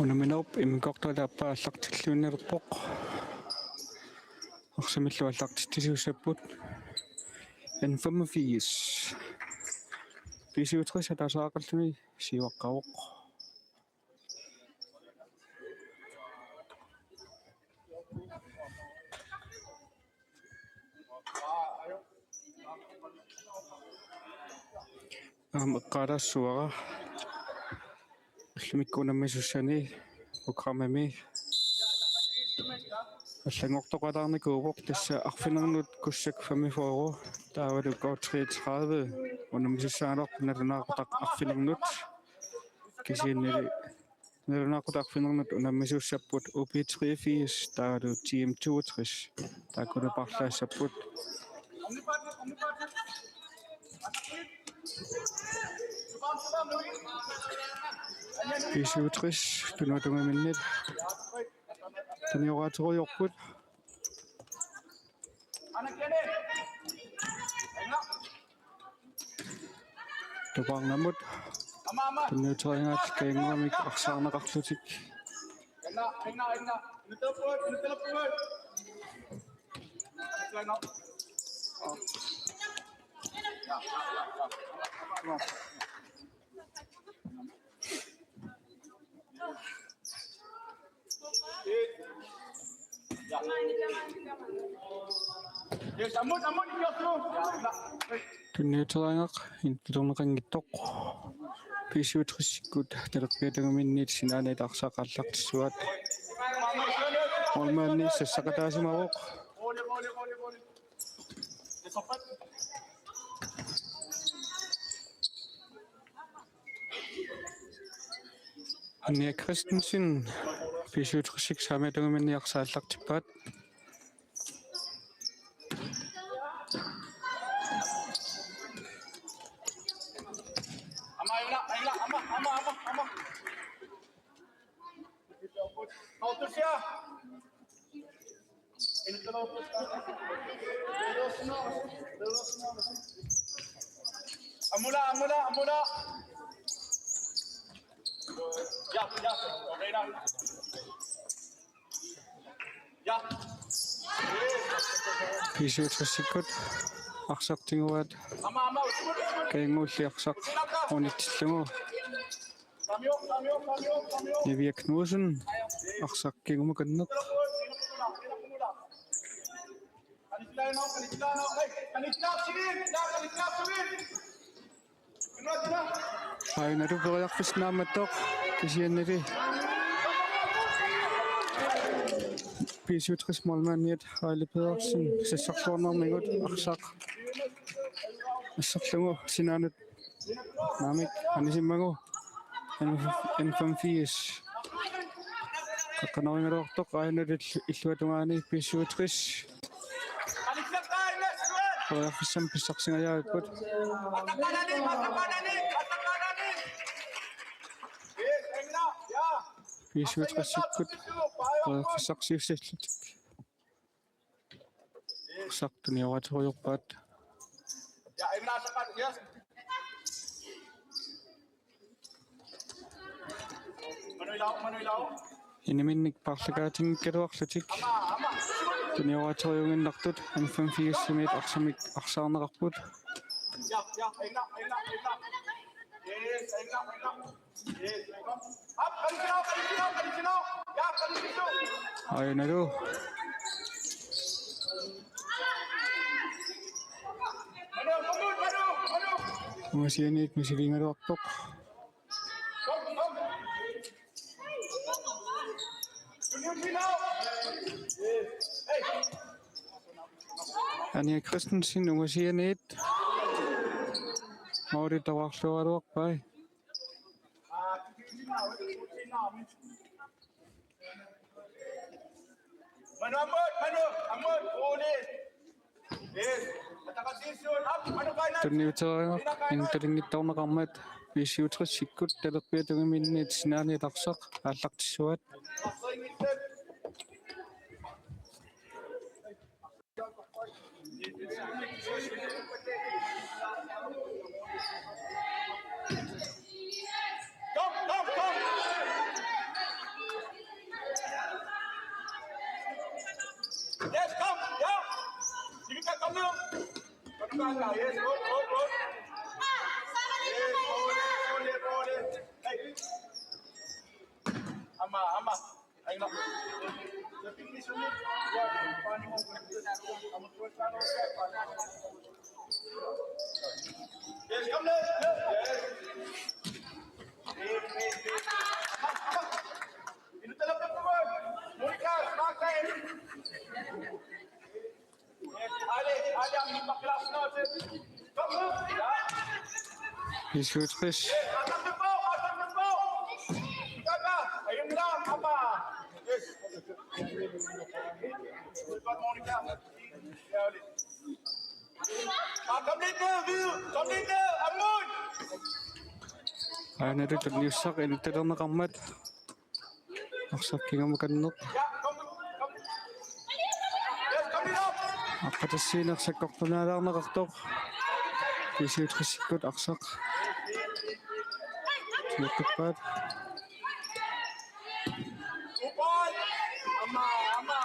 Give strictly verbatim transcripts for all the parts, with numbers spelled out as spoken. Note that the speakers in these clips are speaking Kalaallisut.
Unamminerup immikkoortuata aappaa aallartilluinnalerpoq. Arsamillu aallartitsisuussapput. N femogfirs. B syvogtres ataaseqarluni siuaqqavoq. Aamma eqqaalaassuara. Ullumikkut unammisussani programmimi allanngortoqalaarnikuuvoq, tassa arfinernut Kussak femogfyrre, taavalu K treogtredive unammisussaagaluarpoq nalunaaqutaq arfinernut. Kisiannili nalunaaqutaq arfinernut unammisussapput U B treogfirs taavalu T M toogtres. Taakkulu paarlaassapput. B syvogtres tunuatungaminnit tunioraaterujoorput. Tupaarnamut tunniuteriagaat Kaginnguamik arsaarneqarlutik. Tunniuteriagaq intutorneqanngitsoq. B syvogtresikkut talerpiata tungaminniit sinaaniit arsaq aallartissuaat. Målmandi sassaqataasimavoq. Anja Christensen, B syvogtres saamiata tungaminniit arsaq aallartippaat. Amula, amula, amula. Ja, ja, okay, da. Ja. B syvogtresikkut arsaq tiguaat. Ama, ama, utsumut, utsumut. Kaginnguulli arsaq unitsillugu. Nivia Knudsen, arsaq kingumut qanneq. Aajuna periarfissinnaammattoq kisiannili B syvogtres målmandiat Aili Pedersen sassarluarnermigut arsaq asserlugu sinaanut naamik anisimmagu. N femogfirs. Qaqqanerigaluartoq aajuna illuatungaani B syvogtres. Periarfissamik pissarsingajaavipput. B syvogtresikkut periarfissarsiussalluni. Arsaq tunioraaterujoorpaat. Iniminnik paarlakaatinngikkaluarlutik tunioraaterujunnginnartut N femogfirsimiit arsamik arsaarneqarput. Aajunalu. Ungasianiit misiliigaluarpoq. Anja Christensen ungasianiit. Mauri tavarluaraluarpai. Tunniuteriaraq intalinngitsoorneqarmat B syvogtresikkut talerpiata tungaminniit sinaaniit arsaq aallartissuaat. Yes, good, good, good. Yes, good, yes, good, yes. Hey. Ama, ama. Yes, come there. Yes. Yes, yes, yes. Monica, start time. Yes, Ali, Ali, ang baklas na, sir. Come on. Yeah. Yes, good, Chris. Yes, attack the ball, attack the ball. Gaga, ayun lang, apa. Yes. Monica. Aana tunniussaq inuttalerneqarmat. Arsaq kingumut qanneq. Aqqatassiineq sakkortunaalaarneqartoq. B syvogtresikkut arsaq. Siukkuppaat. Ama, ama.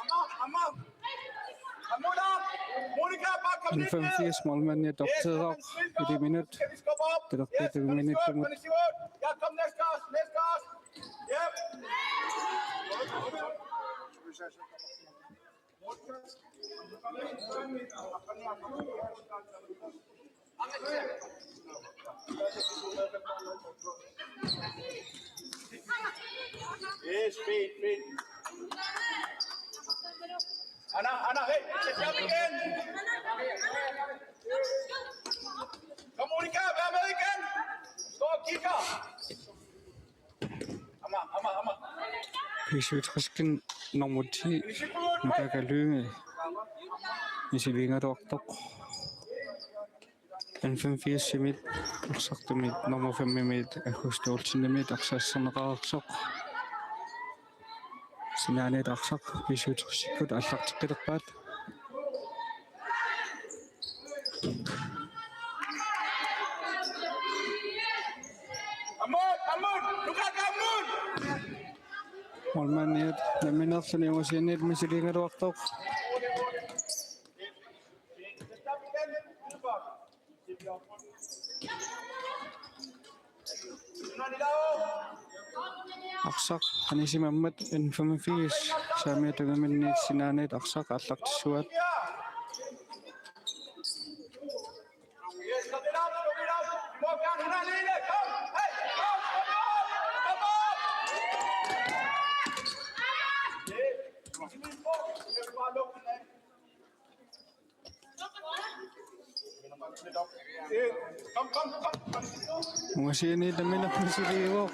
Ama, ama. N femogfirs målmandi atorteeraq iliminut. Talerpiit iliminut. Yes, feet, feet. Anna, Anna, hey, sit down again. Come on, Ika, American. Go, Kika. Ama, ama, ama. B syvogtresikkut nummer ti, Nukaaka Lynge, misiliigaluartoq. N femogfirsimiit arsartumit nummer femimiit August Olsenimit arsaq asserneqareersoq. Sinaaniit arsaq B syvogtresikkut aallarteqqilerpaat. Amun, amun, Nukaaka amun. Målmandiat nammineerluni ungasianiit misiliigaluartoq. Arsaq anisimammat N femogfirs saamiata tungaanut sinaaniit arsaq aallartissuaat. Ungasianiit nammineq misiliivoq.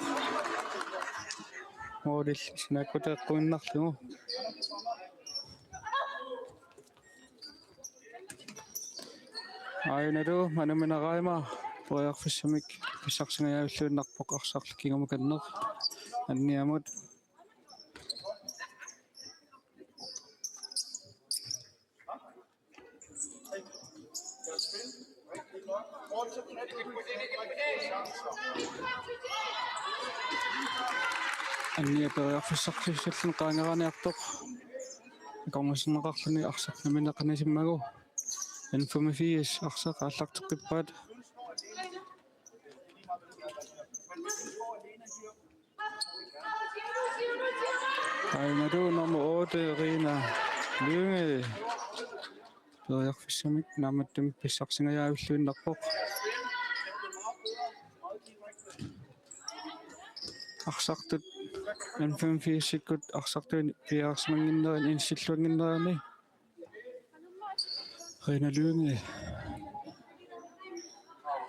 Målilli sinaakkuteqqiinnarlugu. Aajuna Manumina Raima periarfissamik pissarsingajavilluinnarpoq arsarlu kingumut qanneq. Anniamut. Annia periarfissarsiussalluni qaangeraniartoq. Akornuserneqarluni arsaq nammineq anisimmagu. N femogfirs arsaq aallarteqqippaat. Aajuna nummer otte, Rina Lynge. Periarfissamik naammattumik pissarsingajavilluinnarpoq. Arsartut N femogfirsikkut arsartunik piareersimannginnerini inissilluannginnerini. Rina Lynge.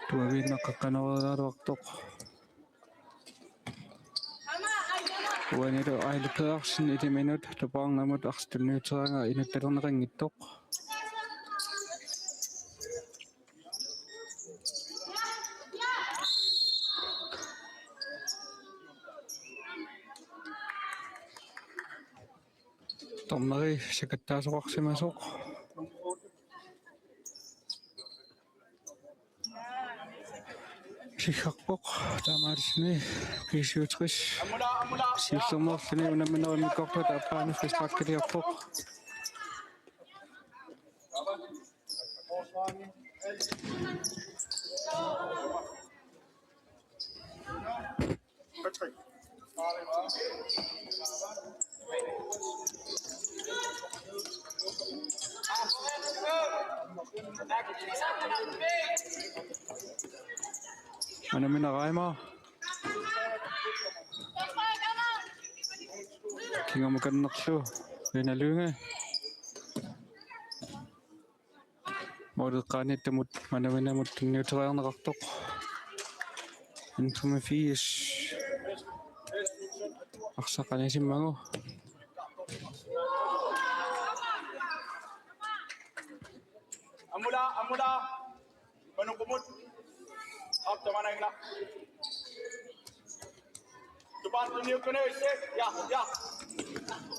Tuaviinnaq qaqqanoreeraluartoq. Uanilu Aili Pedersen iliminut Tupaarnamut arsaq tunniuteriaraa inuttalerneqanngitsoq. Dommeri sakattaasoqarsimasoq. Sigarpoq taamaalilluni B syvogtres. Siullermeerluni unamminerup immikkoortuata aappaanut frisparkiliorpoq. Manumina Reimer. Kingorna kannerlu Rina Lynge. Måleqqaaniittumut Manuminamut tunniuteriarneqartoq. N femogfirs. Arsaq anisimmagu. Amula, amula. Manukumut. Op, tamanna. Tupan tunniukkunagu, yes, ja, ja.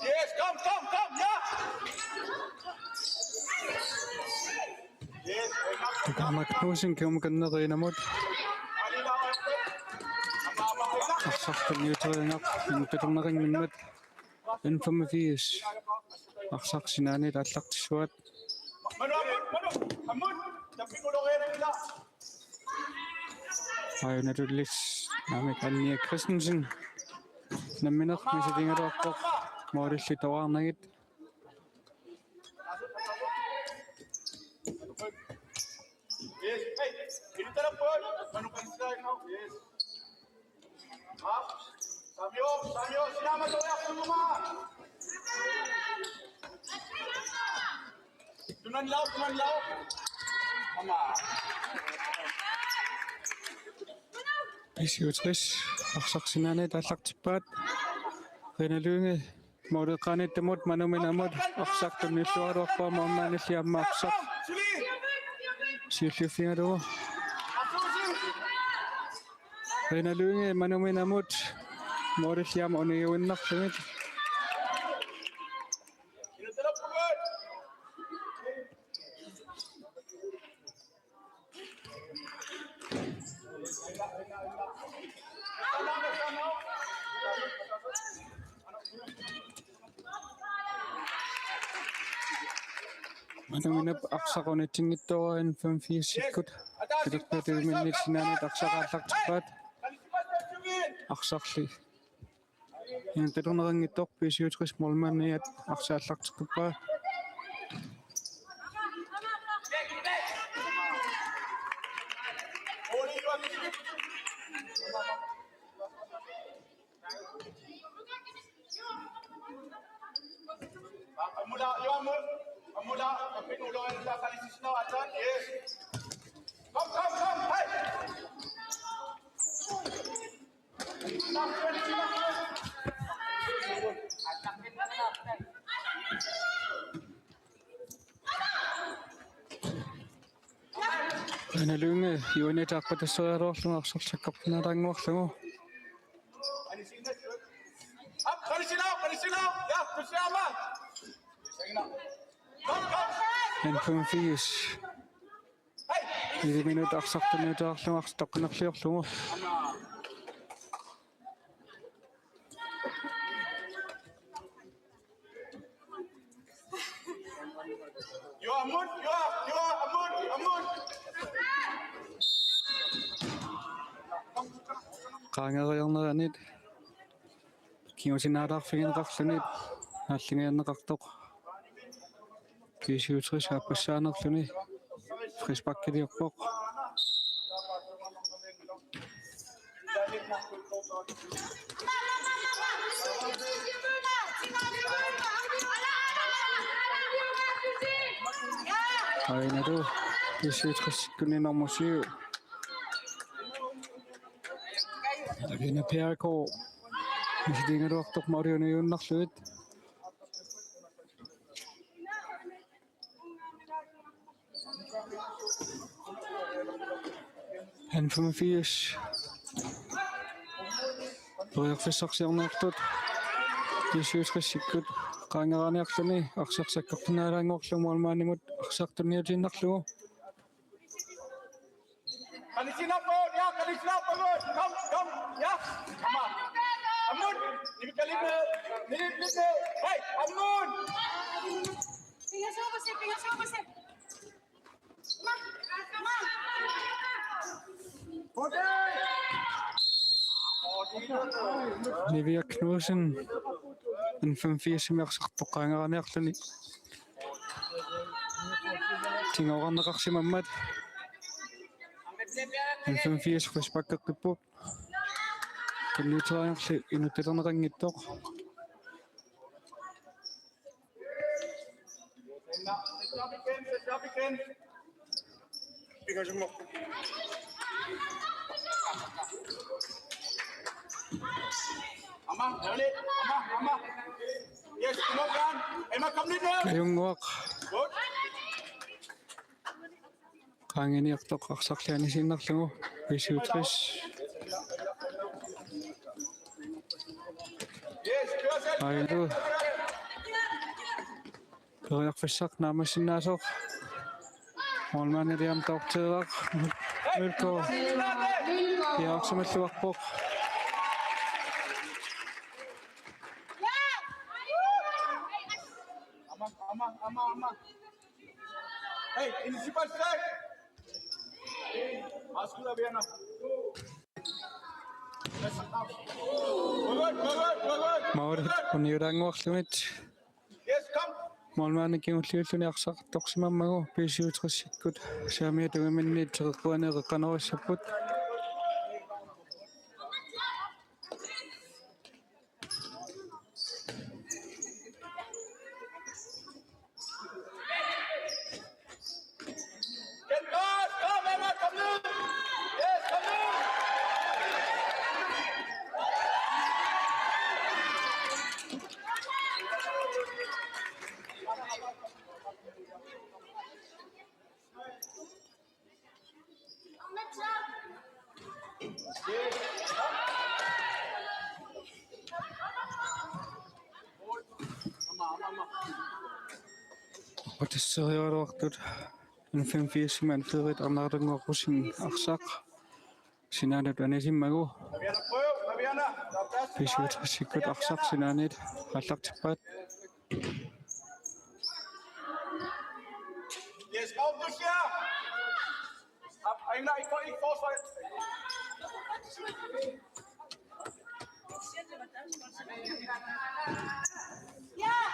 Yes, kom, kom, kom, ja. Yes, Tamakknuusin kiumukanneqinamut. Arsaq tunniuteriarneq, intutorneqanngimmat. N femogfirs. Arsaq sinaaniit aallartissuaat. Manu, ammut, manu, ammut. Tappikulureerilla. Aajuna tullis naamik Annia Christensen. Nammineq misiligaluarpoq. Målilli toqqaannagit. Yes, hey, inuttalerpugut. Manu kansilainga. Yes. Samio, Samio, sinama toya suma. Tunan lao, tunan lao. Ama. B syvogtres, arsaq sinaaniit aallartippaat. Rina Lynge, måleqqaaniittumut Manuminamut, arsaq tunniulluaraluarpaa, målmandilli aamma arsaq siulliuffigalugu. Rina Lynge Manuminamut, målilli aamma uniuinnarlugit. Manuminap arsaq unitsinngitsoq N femogfirsikkut. Pilerpatiminnit sinaaniit arsaq aallartippaat. Arsarli intutorneqanngitsoq B syvogtres målmandiat arsaq aallarteqqippaa. Amula, Johan, amula, apin ulo en sa kali sisno atan, yes. Kom, kom, kom, hey. Rina Lynge, Johanne Tarpatassorialuarlugu arsaq sakkortunaalaannguarlugu. N femogfirs. Elleve minut arsaq tunniuteriarlugu arsaq toqqanerliorlugu. Joa, ammut, Joa, Joa, ammut, ammut. Qaangeriarneranit kingusinaalaarfigineqarluni aallanngiineqartoq. B syvogtres aappassaanerluni frisparkiliorpoq. Aajuna B syvogtres-ikkuni nummer syv, Lavina Bjerregaard, misiligaluartoq måli uniuinnarlugit. N femogfirs. Periarfissarsiorniartut B syvogtres-ikkut qaangeraaniarluni arsaq sakkortunaalaannguarlugu målmandimut arsaq tunniutiinnarlugu. Qanisinaapput, ja, qanisinaapput. Kom, kom, ja. Ammut. Nivikkalinni, nivikkalinni. Hei, ammut. Pingasukasi, pingasukasi. Livia Knudsen, N femogfirsimi arsaq toqqaannarniarluni. Tigorarneqarsimammat N femogfirs frisparkeqqippoq. Tunniuteriarluni inuttalerneqanngitsoq. Ama, Ama, Ama. Yes, come on, Jan. Emma, come in now. Kajunguaq. Good. Qaanginiartoq arsarli anisiinnarlugu B syvogtres. Aajuna. Periarfissaq naammassinnaasoq. Målmandip aamma toorteeraq. Mølgaard. Piareersimalluarpoq. Ama, ama, ama, ama. Hey, in the super set. Ask you, Aviana. Good, good, good, good. Mauri, uniuranguarlumit. Yes, come. Målmandi kingulliulluni arsaq toorsimammagu B syvogtresikkut saamiata tungaanut teqeqquaneeqqanerussapput. Upatissereeruartut N femogfirsimi anførerit Arnartunngorpusin arsaq sinaanut anisimmagu. B syvogtresikkut arsaq sinaaniit aallartippaat. Yes, go, Lucia. Up, I'm not, go, go, go. Yeah.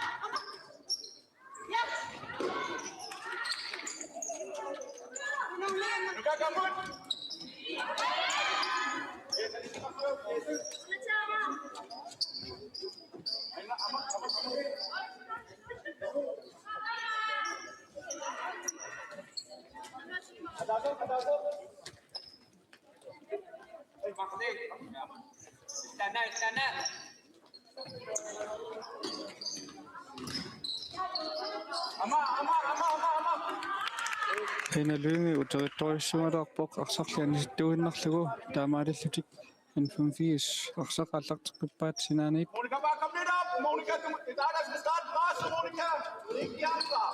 Ama, ama, ama, ama, ama. Heino Lynge uterittorujussuugaluarpoq arsarli anisittuinnarlugu, taamaalillutik N femogfirs arsaq aallarteqqippaat sinaaniit. Monica, back up, get up. Monica, det er dig, der skal starte presset, Monica. Det er ikke jer, der.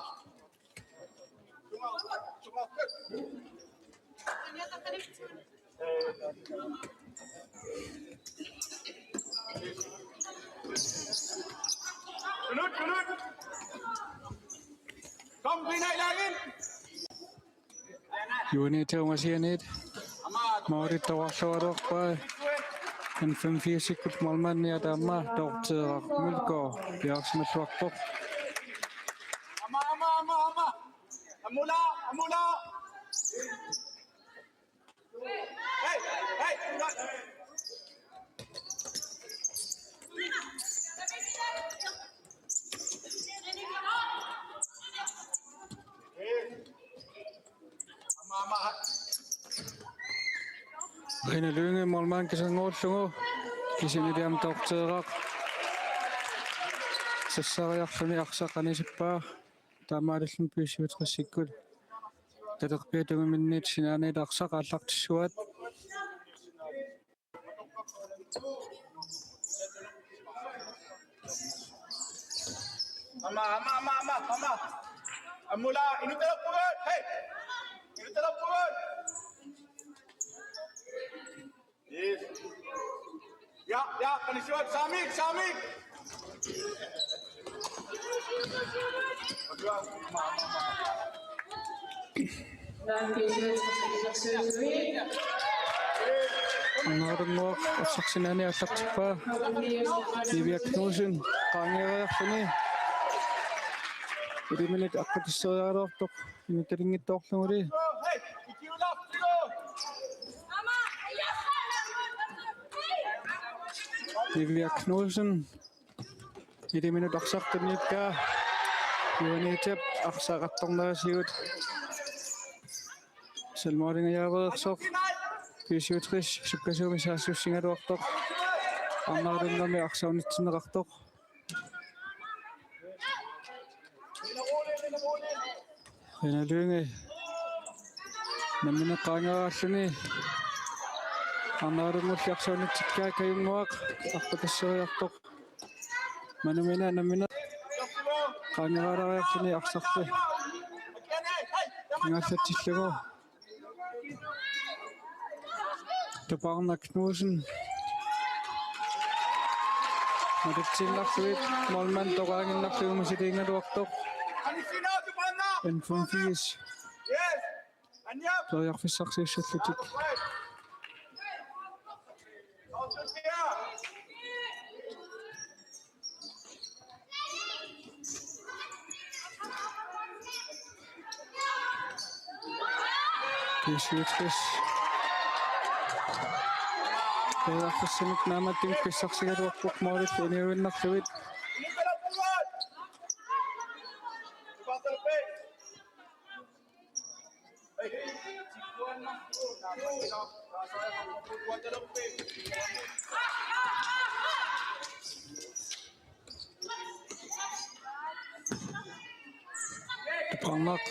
Minut, minut. Kom, Lina, i laget. Juuni tungasianiit. Mauri toorluaruarpaa. N femogfirsikkut målmandia taama toorteeraq Mølgaard piareersimalluarpoq. Ama, ama, ama, ama. Amula, amula. Hey, hey. Ama, ama. Heino Lynge målmand kisanngoorlugu. Kisianni taama toorteeraq. Sassariarluni arsaq anisippaa. Taamaalilluni B syvogtresikkut talerpiata tungaanut sinaaniit arsaq aallartissuaat. Ama, ama, ama, ama, ama. Amula, inuttalerpugut. Hey. Inuttalerpugut. Yes. Ja, ja, kan I se, Samik, Samik. Danke schön. Arnarannguaq arsaq sinaani aallartippaa. Livia Knudsen qaangeeriarluni. Iliminut aqqutisseriaraluartoq inuttalinngitsoorluguli. Livia Knudsen. Iliminut arsaq tunniukkaa. Juanitap arsaq attornerisigut. Selvmålingajaaveersoq. B syvogtres sukkasuumik saassussigaluartoq. Arnarannguami arsaq unitsinneqartoq. Rina Lynge. Nammineq qaangeeraarluni. Arnarannguulli arsaq unitsikkaa Kajunnguaq. Aqqutisseriartoq. Manumina nammineq qaangeeraaleriarluni arsarlu. Ingallatsillugu. Tupaarnaq Knudsen. Matutsiinnarlugu målmand toqaaginnarlugu misiliigaluartoq. N femogfirs. Periarfissarsiussallutik. B syvogtres. Periarfissamik naammattumik pissarsigaluarpoq målillu uniuinnarlugit. Tupaarnaq.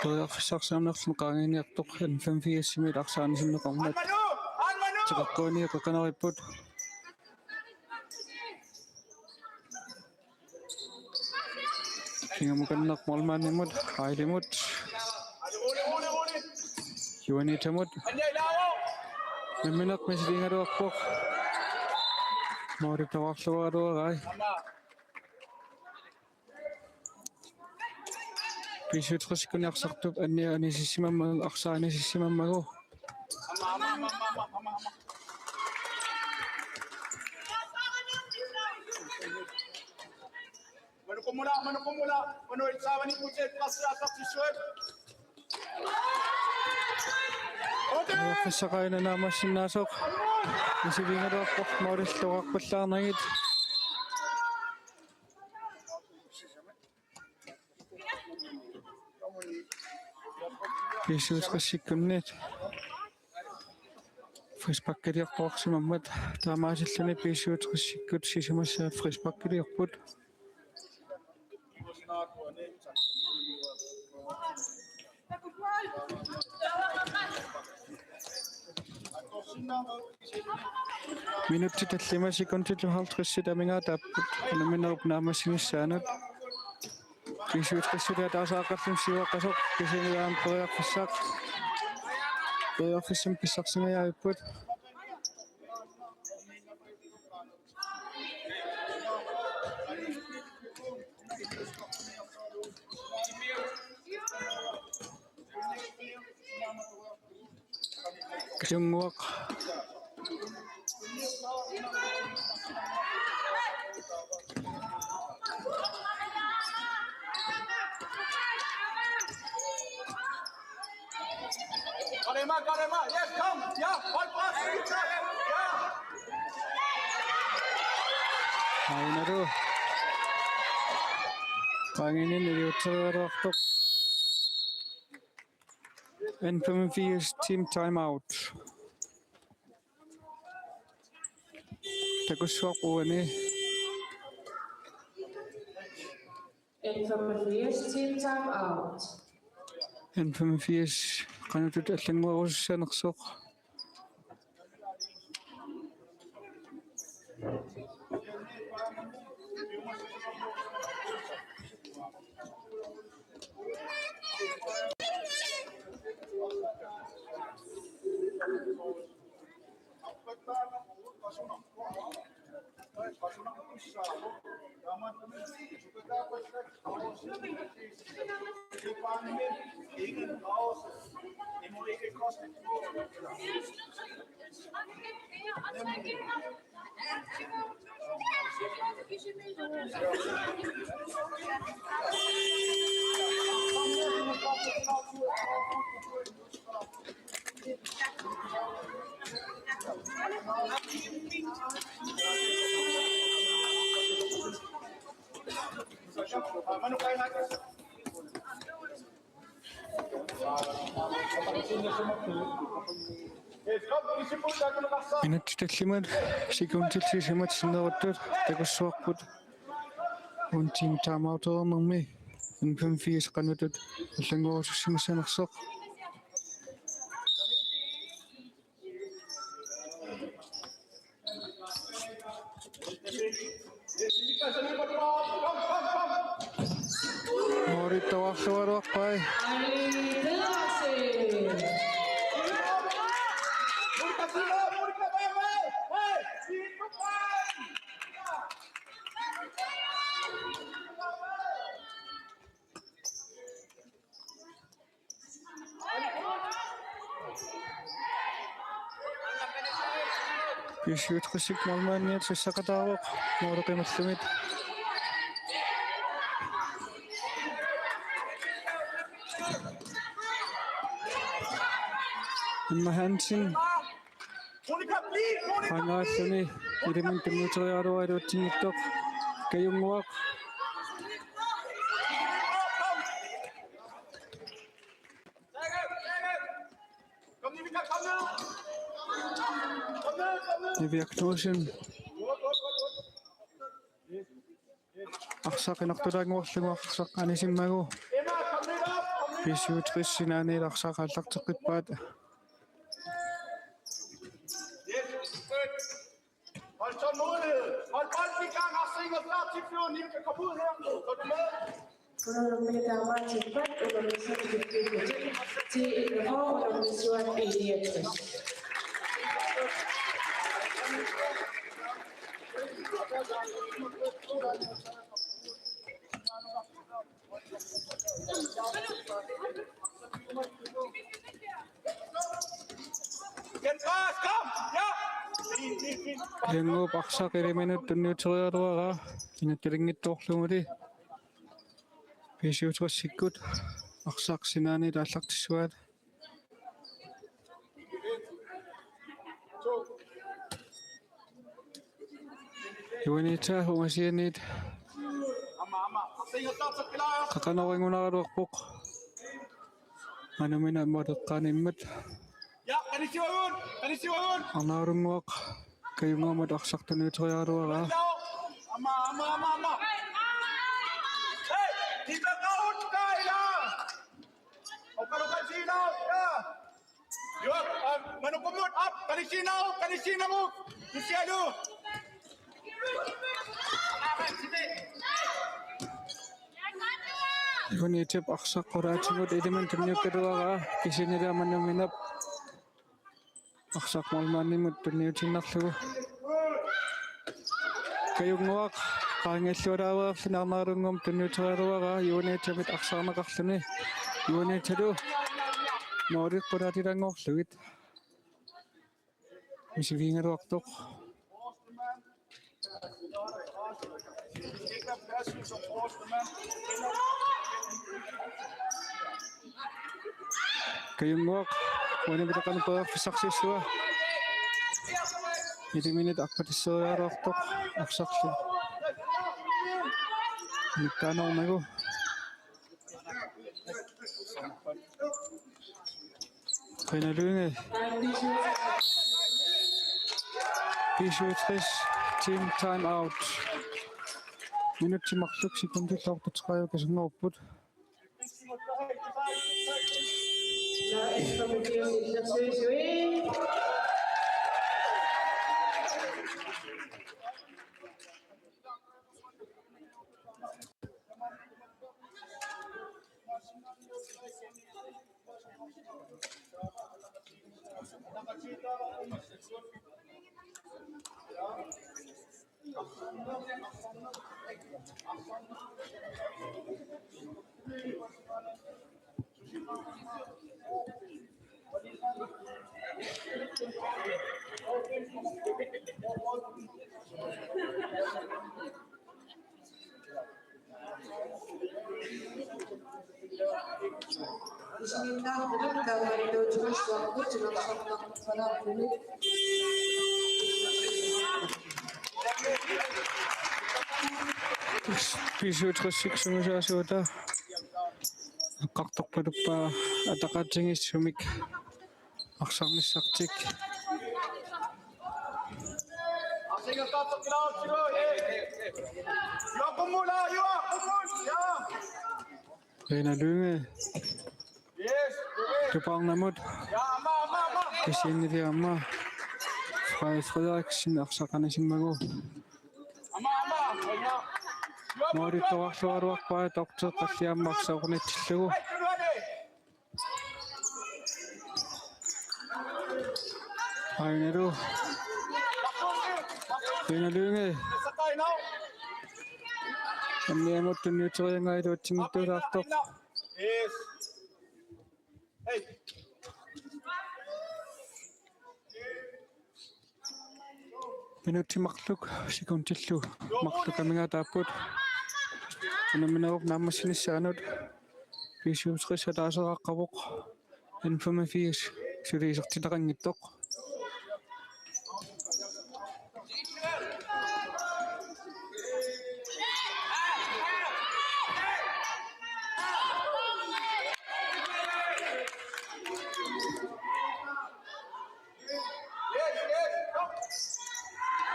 Periarfissarsiornerluni qaangiiniartoq N femogfirsimiit arsaq anisinneqarmat. Teqeqquani qeqaneripput. Kingamukanneq målmandimut, Ailimut. Juanitamut. Nammineq misiliigaluarpoq. Målip toqqarluaraluarai. B syvogtres-ikkuni arsartup annia anisissimammagu, arsaq anisissimammagu. Manu Kumula, Manu Kumula, Manu Ilsavani Kutse, Passi Assaksissuat. Fissaqaina naammassinnaasoq. Misiliigaluarpoq målillu toqqarpallaarnagit. B syvogtres-ikkunni frisparkiliortoqarsimammat taamaasilluni B syvogtres-ikkut sisamassaat frisparkiliorput. Minutsit tallimat sekundit halvtredsit amigaataapput unamminerup naammassinissaanut. B syvogtres-ip ataaseq aaqqallugu siuaqqasoq kisianni aamma periarfissaq. Periarfissamik pissarsingajaavipput. Kajunnguaq. Karema, Karema, yes, come, yeah, one pass, yeah. Ainaru. Panginin iliutseriaraluartoq. N femogfirs team timeout. Takussuaq uani. N femogfirs team timeout. N femogfirs qanoq allannguerusussanersoq. Minutsit tallimat sekundit sisamat sinneruttut takussuarput. Uunga timeout-ernermi N femogfirs qanoq allanngorusussimassanersoq. Morittuarluaruarpai. B syvogtres-ip målmandiat sassaqataavoq måli qimallumit. Emma Hansen. Qangaalluni ilimanut tunniuteriaraluarutsinnittoq. Kajunnguaq. Niviaq Knudsen. Arsaq inortulaannguarlugu arsaq anisimmagu. B syvogtres sinaaniit arsaq aallarteqqippaat. Hold tålmodighed. Hold bolden i gang, Arsene. Klar til fjorten. I kan komme ud her. Hold med. Kajunnguup arsaq ilimanut tunniuteriaraluaraa inattulinngitsoorluguli. B syvogtres-ikkut arsaq sinaaniit aallartissuaat. Juanita ungasianiit qaqanorinngunaraluarpoq. Manumina måleqqaanimmat. Arnaarunnguaq Kajunnguamut arsaq tunniuteriaraluaraa. Juanitap arsaq qulaatigut ilimanut tunniukkaluaraa, kisiannili manuminap arsaq målmandimut tunniutiinnarlugu. Kajunnguaq qaangiulluarluni arnaarunnguamut tunniuteriaraluaraa Juanitamit arsaarneqarluni. Juanitalu målit qulaatilaannguarlugit. Misigigaluartoq. Kajunnguaq uani pitaqarpoq periarfissarsiussua. Ilimanut arpatisseriaraluartoq arsarlu. Nikkaanoornagu. Qinalunge. B syvogtres, team time out. Minutsit marluk sekundit otteogtredive kassanngorput. B syvogtres-ip sungiusaasuata eqqartorpaluppaa ataqatigiissumik arsarnissartik. Karina Lynge. Tupaarnamut. Kisiannili aamma Frej Frederiksen arsaq anisimmagu. Målittoqarluaraluarpaa, Dorthe qalliammarsoornitsillugu. Aajuna Lynge. Anniamut tunniuterianngilaq iluatsinngitsoortoq. Minutsit marluk sekundillu marluk amigaataapput. Unamminerup naammassinissaanut B syvogtres ataaseqaqqavoq, N femogfirs suli isertitaqanngitsoq.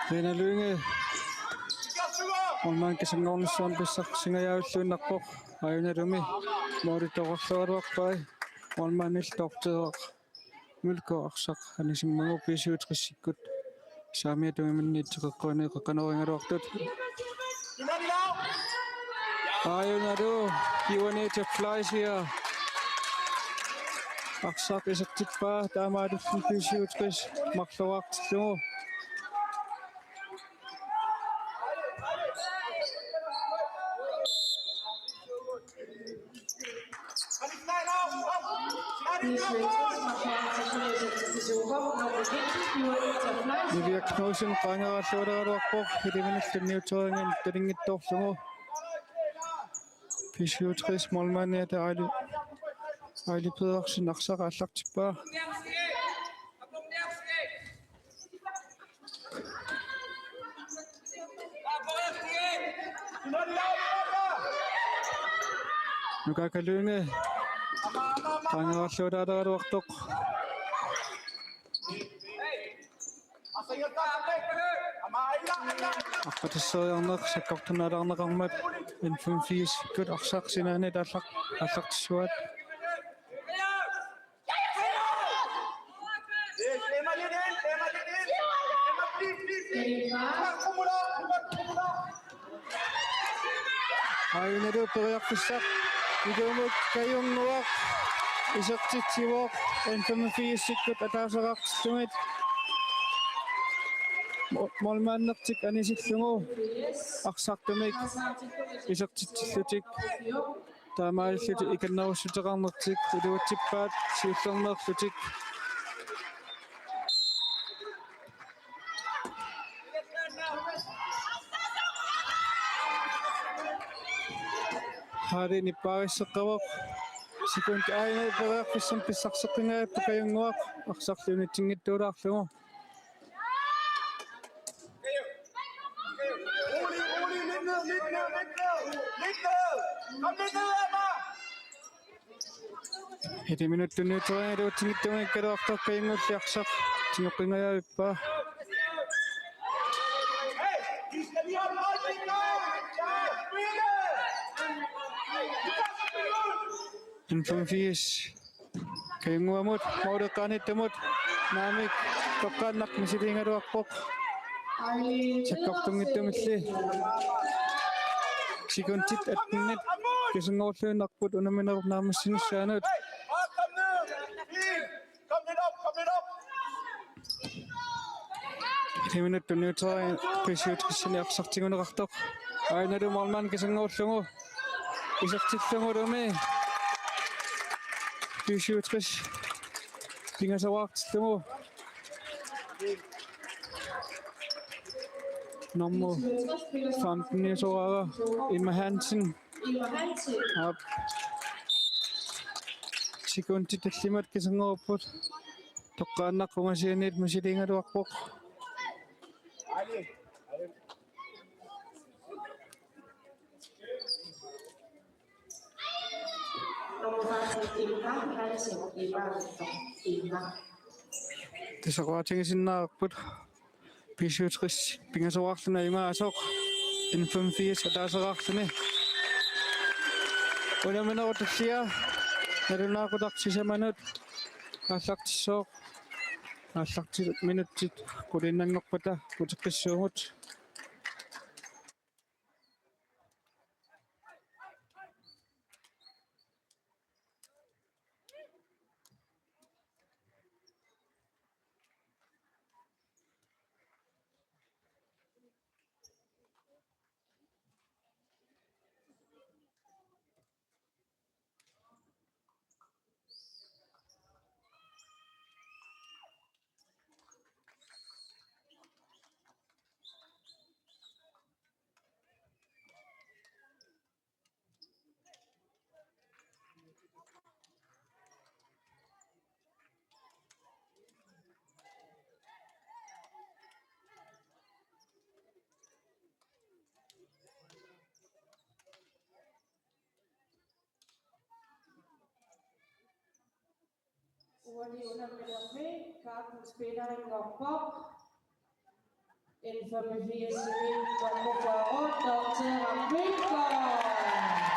Karina Lynge målmandip kisanngoornissaanut pissarsingajavilluinnarpoq. Aajunalumi målittoqarluaraluarpaa, målmandillu Dorthe Mølgaard arsaq anisimmagu B syvogtres-ikkut saamiata tungaanut teqeqquani qeqqanorigaluartut. Aajunalu Juanita Fleischer arsaq isertippaa, taamaalilluni B syvogtres marloriartillugu. Livia Knudsen qaangeraalluaraluarpoq, iliminut tunniuterianngilaq talinngitsoorlugu. B syvogtres målmandiata Aili, Aili Pedersen arsaq aallartippaa. Nuka Kalynge qaangeraalluaraluartoq. Aqqatissereerneq sakkortunaalaarneqarmat N femogfirs-ikkut arsaq sinaaniit aallaq-, aallartissuaat. Aajuna periarfissaq. Ilumut Kajunnguaq isertitsivoq N femogfirs-ikkut ataaseqartillugit. Mo-, målmandertik anisillugu arsartumik isertitsillutik. Taamaalillutik ikinnerussuteqarnertik iluatsippaat siullermeerlutik. Haali nippaarisseqqavoq. Sekundi aajuna periarfissamik pissarseqqinngilaq, Kajunnguaq arsarli unitsinngitsuulaarlugu. Iliminut tunniuterianngilaq iluatsinngitsoorlugu, Kajunnguulli arsaq tigoqqingajavippaa. N femogfirs Kajunnguamut, måleqaanittumut, naamik toqqaannaq misiliigaluarpoq. Sakkortunngitsumilli sekundit attenit kisanngoorluinnarput unamminerup naammassinissaanut. Minut tunniuteraa B syvogtresini arsartiguneqartoq. Ainalu målmand kisanngoorlugu. Isertillugulumi. B syvogtres pingasoraartillugu. Nummer femten-iusoraara Emma Hansen. Aap. Sekundit tallimat kisanngorupput. Toqqaannaq ungasianiit misiliigaluarpoq. Tassa oqaatigisinnaavarput B syvogtres pingasoraarluni imaasoq N femogfirs ataaseqarluni. Unamminerup tullia nalunaaqutaq sisamanut aallartissooq. Aallarti-, minutsit quliinnanngorpata uteqqissuugut. Uani unamminermi kaptajn spillerinngorpoq. N femogfirs-imi nummer fyrre, Dorthea Rambøl.